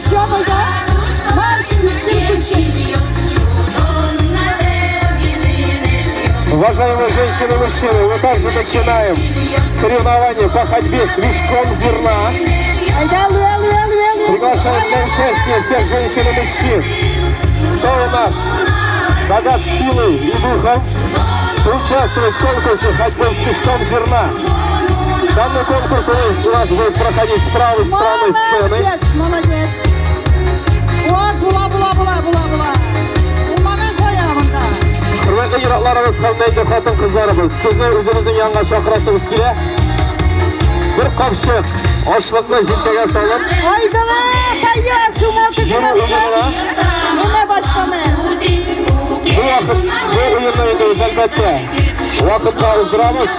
Начнем, да? Марш, мужчин. Уважаемые женщины и мужчины, мы также начинаем соревнования по ходьбе с мешком зерна. Әйдә, әле, әле, әле, әле. Приглашаем для участия всех женщин и мужчин. Кто у нас богат силой и духом, участвует в конкурсе ходьбы с мешком зерна. Данный конкурс у нас будет проходить с правой стороны сцены. Молодец, молодец. Вот, була, була, була, була, була. Уңган кая монда. Хөрмәтле ир-атларыбыз һәм хатын-кызларыбыз, сезне үзебезнең янга чакырасыбыз килә. Бер капчык ашлыкны җилкәгә салып, Айдала, кая, сумалты. Йөрү уенына. Менә башлама. Бу вакыт, бу уенны инде без, әлбәттә, вакытка уздырабыз.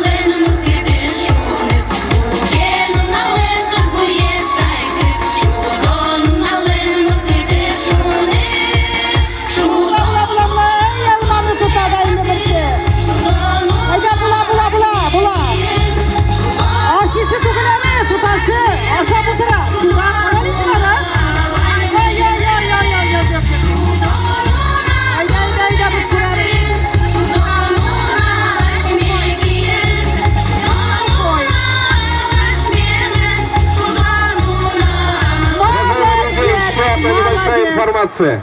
Була, була, була, була. Эй, алманы тота да инде берсе. Әйдә, була, була, була, була. Ашыйсы түгел әле, тотасы. Ашап утыра. Суга карыйсыңар, а? Ай, ай, ай, ай, ай, ай, ай. Әйдә, әйдә, әйдә, без күрәбез. Ой. Уважаемые друзья, еще одна небольшая Молодец. Информация.